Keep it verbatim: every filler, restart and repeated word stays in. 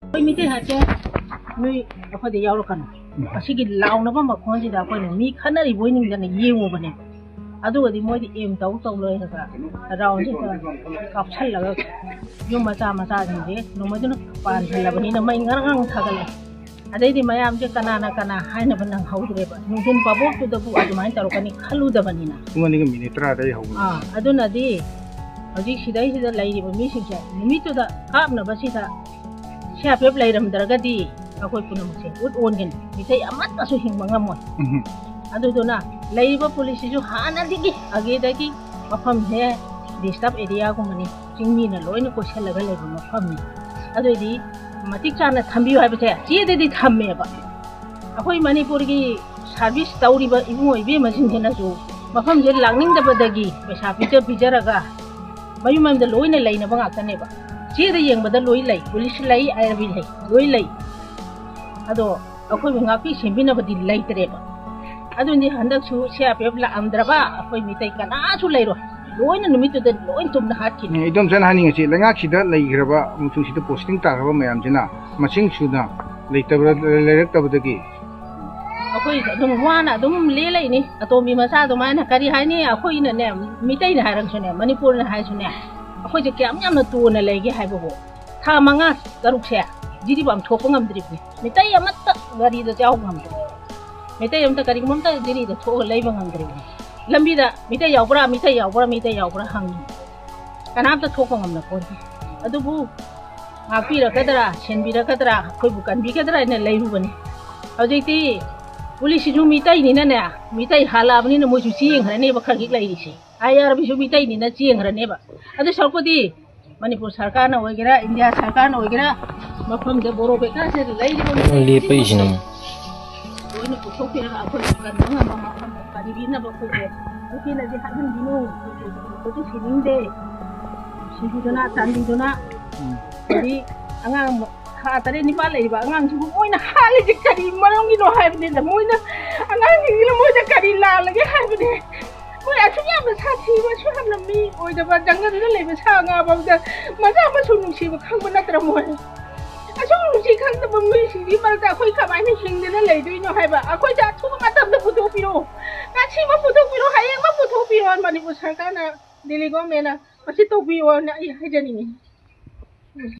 ꯑꯩꯈꯣꯏ ꯃꯤꯇꯩ ꯍꯥꯠꯀꯦ, ꯅꯣꯏ ꯑꯩꯈꯣꯏꯗ ꯌꯥꯎꯔꯛꯀꯅꯨ꯫ ꯑꯁꯤꯒꯤ ꯂꯥꯎꯅꯕ ꯃꯈꯣꯟꯁꯤꯗ ꯑꯩꯈꯣꯏꯅ ꯃꯤ ꯈꯠꯅꯔꯤꯕꯣꯏ ꯅꯤꯡꯗꯅ ꯌꯦꯡꯉꯨꯕꯅꯦ꯫ ꯑꯗꯨꯒꯗꯤ ꯃꯣꯏꯗꯤ ꯑꯦꯝ ꯇꯧ ꯇꯧ ꯂꯣꯏꯔꯒ ꯔꯥꯎꯟꯁꯤꯗ ꯀꯥꯞꯁꯜꯂꯒ ꯌꯨꯝ ꯃꯆꯥ ꯃꯆꯥꯁꯤꯡꯁꯦ ꯅꯣꯡꯃꯩꯗꯨꯅ ꯄꯥꯟꯁꯤꯜꯂꯕꯅꯤꯅ ꯃꯩ ꯉꯔꯪ ꯉꯔꯪ ꯊꯥꯒꯠꯂꯦ꯫ ꯑꯗꯩꯗꯤ ꯃꯌꯥꯝꯁꯦ ꯀꯅꯥꯅ ꯀꯅꯥ ꯍꯥꯏꯅꯕ ꯅꯪꯍꯧꯗ꯭ꯔꯦꯕ꯫ ꯅꯨꯡꯊꯤꯟ ꯚꯥꯕꯣꯛꯇꯨꯗꯕꯨ ꯑꯗꯨꯃꯥꯏꯅ ꯇꯧꯔꯛꯀꯅꯤ ꯈꯜꯂꯨꯗꯕꯅꯤꯅ꯫ ꯄꯨꯡ ꯑꯅꯤꯒ ꯃꯤꯅꯤꯠ ꯇꯔꯥꯗꯒꯤ ꯍꯧꯕꯅꯤ꯫ ꯑꯥ, ꯑꯗꯨꯅꯗꯤ ꯍꯧꯖꯤꯛ ꯁꯤꯗꯩꯁꯤꯗ ꯂꯩꯔꯤꯕ ꯃꯤꯁꯤꯡꯁꯦ ꯅꯨꯃꯤꯠꯇꯨꯗ ꯀꯥꯞꯅꯕꯁꯤꯗ ꯁꯤ ꯑꯥꯔ ꯄꯤ ꯑꯦꯐ ꯂꯩꯔꯝꯗ꯭ꯔꯒꯗꯤ ꯑꯩꯈꯣꯏ ꯄꯨꯝꯅꯃꯛꯁꯦ ꯎꯠ ꯑꯣꯟꯒꯅꯤ, ꯃꯤꯇꯩ ꯑꯃꯠꯇꯁꯨ ꯍꯤꯡꯕ ꯉꯝꯃꯣꯏ꯫ ꯎꯝ꯫ ꯑꯗꯨꯗꯨꯅ ꯂꯩꯔꯤꯕ ꯄꯨꯂꯤꯁꯁꯤꯁꯨ ꯍꯥꯟꯅꯗꯒꯤ ꯑꯒꯦꯗꯒꯤ ꯃꯐꯝꯁꯦ ꯗꯤꯁꯇꯔꯕ ꯑꯦꯔꯤꯌꯥꯒꯨꯝꯕꯅꯤ, ꯆꯤꯡꯃꯤꯅ ꯂꯣꯏꯅ ꯀꯣꯏꯁꯜꯂꯒ ꯂꯩꯕ ꯃꯐꯝꯅꯤ꯫ ꯑꯗꯨꯏꯗꯤ ꯃꯇꯤꯛ ꯆꯥꯅ ꯊꯝꯕꯤꯌꯨ ꯍꯥꯏꯕꯁꯦ ꯆꯦꯗꯗꯤ ꯊꯝꯃꯦꯕ꯫ ꯑꯩꯈꯣꯏ ꯃꯅꯤꯄꯨꯔꯒꯤ ꯁꯥꯔꯚꯤꯁ ꯇꯧꯔꯤꯕ ꯏꯕꯨꯡꯉꯣ ꯏꯕꯦꯝꯃꯁꯤꯡꯁꯤꯅꯁꯨ ꯃꯐꯝꯁꯦ ꯂꯥꯛꯅꯤꯡꯗꯕꯗꯒꯤ ꯄꯩꯁꯥ ꯄꯤꯖ ꯄꯤꯖꯔꯒ ꯃꯌꯨꯝ ꯃꯌꯨꯝꯗ ꯂꯣꯏꯅ ꯂꯩꯅꯕ ꯉꯥꯛꯇꯅꯦꯕ꯫ ꯆꯦꯗ ꯌꯦꯡꯕꯗ ꯂꯣꯏ ꯂꯩ, ꯄꯨꯂꯤꯁ ꯂꯩ, ꯑꯥꯔ ꯑꯥꯔ ꯕꯤ ꯂꯩ, ꯂꯣꯏ ꯂꯩ꯫ ꯑꯗꯣ ꯑꯩꯈꯣꯏꯕꯨ ꯉꯥꯛꯄꯤ ꯁꯦꯟꯕꯤꯅꯕꯗꯤ ꯂꯩꯇ꯭ꯔꯦꯕ꯫ ꯑꯗꯨꯅꯤ ꯍꯟꯗꯛꯁꯨ ꯁꯤ ꯑꯥꯔ ꯄꯤ ꯑꯦꯐ ꯂꯥꯛꯑꯝꯗ꯭ꯔꯕ ꯑꯩꯈꯣꯏ ꯃꯤꯇꯩ ꯀꯅꯥꯁꯨ ꯂꯩꯔꯣꯏ, ꯂꯣꯏꯅ ꯅꯨꯃꯤꯠꯇꯨꯗ ꯂꯣꯏ ꯇꯨꯝꯅ ꯍꯥꯠꯈꯤꯅꯤ꯫ ꯑꯦ, ꯏꯗꯣꯝꯆꯥꯅ ꯍꯥꯏꯅꯤꯡꯉꯤꯁꯤ, ꯂꯩꯉꯥꯛꯁꯤꯗ ꯂꯩꯈ꯭ꯔꯕ ꯑꯃꯁꯨꯡ ꯁꯤꯗ ꯄꯣꯁꯇꯤꯡ ꯇꯥꯈ꯭ꯔꯕ ꯃꯌꯥꯝꯁꯤꯅ ꯃꯁꯤꯡ ꯁꯨꯅ ꯂꯩꯇꯕ, ꯂꯩꯔꯛꯇꯕꯗꯒꯤ ꯑꯩꯈꯣꯏ ꯑꯗꯨꯝ ꯋꯥꯅ ꯑꯗꯨꯝ ꯂꯦꯜꯂꯛꯏꯅꯤ꯫ ꯑꯇꯣꯝꯕꯤ ꯃꯆꯥ ꯑꯗꯨꯃꯥꯏꯅ ꯀꯔꯤ ꯍꯥꯏꯅꯤ? ꯑꯩꯈꯣꯏꯅꯅꯦ, ꯃꯤꯇꯩꯅ ꯍꯥꯏꯔꯒꯁꯨꯅꯦ, ꯃꯅꯤꯄꯨꯔꯅ ꯍꯥꯏꯔꯁꯨꯅꯦ, ꯑꯩꯈꯣꯏꯁꯦ ꯀꯌꯥꯝ ꯌꯥꯝꯅ ꯇꯣꯟꯅ ꯂꯩꯒꯦ ꯍꯥꯏꯕꯕꯨ, ꯊꯥ ꯃꯉꯥ ꯇꯔꯨꯛꯁꯦ ꯖꯤꯔꯤꯕꯥꯝ ꯊꯣꯛꯄ ꯉꯝꯗ꯭ꯔꯤꯕꯅꯤ꯫ ꯃꯤꯇꯩ ꯑꯃꯠꯇ ꯒꯥꯔꯤꯗ ꯌꯥꯎꯕ ꯉꯝꯗ꯭ꯔꯤ꯫ ꯃꯤꯇꯩ ꯑꯃꯠꯇ ꯀꯔꯤꯒꯨꯝꯕ ꯑꯝꯇ ꯖꯤꯔꯤꯗ ꯊꯣꯛꯑꯒ ꯂꯩꯕ ꯉꯝꯗ꯭ꯔꯤꯕꯅꯤ꯫ ꯂꯝꯕꯤꯗ ꯃꯤꯇꯩ ꯌꯥꯎꯕ꯭ꯔꯥ, ꯃꯤꯇꯩ ꯌꯥꯎꯕ꯭ꯔꯥ, ꯃꯤꯇꯩ ꯌꯥꯎꯕ꯭ꯔꯥ ꯍꯪꯉꯤ꯫ ꯀꯅꯥꯝꯇ ꯊꯣꯛꯄ ꯉꯝꯅ ꯄꯣꯟꯇꯦ꯫ ꯑꯗꯨꯕꯨ ꯉꯥꯛꯄꯤꯔꯛꯀꯗ꯭ꯔꯥ, ꯁꯦꯟꯕꯤꯔꯛꯀꯗ꯭ꯔꯥ, ꯑꯩꯈꯣꯏꯕꯨ ꯀꯟꯕꯤꯒꯗ꯭ꯔꯥ ꯍꯥꯏꯅ ꯂꯩꯔꯨꯕꯅꯤ꯫ ꯍꯧꯖꯤꯛꯇꯤ ꯄꯨꯂꯤꯁꯁꯤꯁꯨ ꯃꯤꯇꯩꯅꯤꯅꯅꯦ, ꯃꯤꯇꯩ ꯍꯥꯜꯂꯛꯑꯕꯅꯤꯅ ꯃꯣꯏꯁꯨ ꯆꯦꯟꯈ꯭ꯔꯅꯦꯕ ꯈꯔ ꯈꯤꯛ ꯂꯩꯔꯤꯁꯦ꯫ ꯑꯥꯏ ꯑꯥꯔ ꯕꯤꯁꯨ ꯃꯤꯇꯩꯅꯤꯅ ꯆꯦꯟꯈ꯭ꯔꯅꯦꯕ꯫ ꯑꯗꯨ ꯁꯔꯨꯛꯄꯨꯗꯤ ꯃꯅꯤꯄꯨꯔ ꯁꯔꯀꯥꯔꯅ ꯑꯣꯏꯒꯦꯔꯥ, ꯏꯟꯗꯤꯌꯥ ꯁꯔꯀꯥꯔꯅ ꯑꯣꯏꯒꯦꯔꯥ, ꯃꯐꯝꯗ ꯕꯣꯔꯣ ꯕꯦꯀꯥꯁꯦ ꯂꯩꯔꯤꯕ ꯃꯤꯑꯣꯏ ꯂꯦꯞꯄꯛꯏꯁꯤꯅ ꯈꯨꯗꯤꯡꯃꯛꯇꯣ ꯂꯣꯏꯅ ꯄꯨꯊꯣꯛꯄꯤꯔꯒ ꯑꯩꯈꯣꯏꯅ ꯀꯟꯕ ꯉꯝꯕ ꯃꯐꯝꯗ ꯀꯟꯕꯤꯅꯕ ꯑꯩꯈꯣꯏꯁꯦ ꯅꯨꯄꯤꯅꯗꯤ ꯍꯥꯏꯍꯟꯕꯤꯅꯨ, ꯑꯩꯈꯣꯏꯁꯨ ꯁꯤꯅꯤꯡꯗꯦ꯫ ꯅꯨꯡꯁꯤꯕꯤꯗꯨꯅ, ꯆꯥꯟꯕꯤꯗꯨꯅ, ꯎꯝ꯫ ꯍꯥꯏꯗꯤ ꯑꯉꯥꯡ ꯊꯥ ꯇꯔꯦꯠ ꯅꯤꯄꯥꯜ ꯂꯩꯔꯤꯕ ꯑꯉꯥꯡꯁꯤꯕꯨ ꯃꯣꯏꯅ ꯍꯥꯠꯂꯤꯁꯦ ꯀꯔꯤ ꯃꯔꯝꯒꯤꯅꯣ ꯍꯥꯏꯕꯅꯤꯗ, ꯃꯣꯏꯅ ꯑꯉꯥꯡꯁꯤꯡꯁꯤꯅ ꯃꯣꯏꯗ ꯀꯔꯤ ꯂꯥꯜꯂꯒꯦ ꯍꯥꯏꯕꯅꯦ꯫ ꯃꯣꯏ ꯑꯁꯨꯛ ꯌꯥꯝꯅ ꯁꯥꯊꯤꯕ, ꯑꯁꯨꯛ ꯌꯥꯝꯅ ꯃꯤ ꯑꯣꯏꯗꯕ, ꯖꯪꯒꯜꯗꯨꯗ ꯂꯩꯕ ꯁꯥ ꯉꯥ ꯐꯥꯎꯗ ꯃꯆꯥ ꯃꯁꯨ ꯅꯨꯡꯁꯤꯕ ꯈꯪꯕ ꯅꯠꯇ꯭ꯔ ꯃꯣꯏ? ꯑꯁꯨꯛ ꯅꯨꯡꯁꯤ ꯈꯪꯗꯕ ꯃꯤꯁꯤꯡꯒꯤ ꯃꯔꯛꯇ ꯑꯩꯈꯣꯏ ꯀꯃꯥꯏꯅ ꯍꯤꯡꯗꯅ ꯂꯩꯗꯣꯏꯅꯣ ꯍꯥꯏꯕ? ꯑꯩꯈꯣꯏꯗ ꯑꯊꯨꯕ ꯃꯇꯝꯗ ꯄꯨꯊꯣꯛꯄꯤꯔꯣ, ꯉꯁꯤꯃꯛ ꯄꯨꯊꯣꯛꯄꯤꯔꯣ, ꯍꯌꯦꯡꯃꯛ ꯄꯨꯊꯣꯛꯄꯤꯔꯣ꯫ ꯃꯅꯤꯄꯨꯔ ꯁꯔꯀꯥꯔꯅ, ꯗꯦꯜꯂꯤ ꯒꯣꯔꯃꯦꯟꯅ ꯃꯁꯤ ꯇꯧꯕꯤꯌꯣꯅ ꯑꯩ ꯍꯥꯏꯖꯅꯤꯡꯉꯤ꯫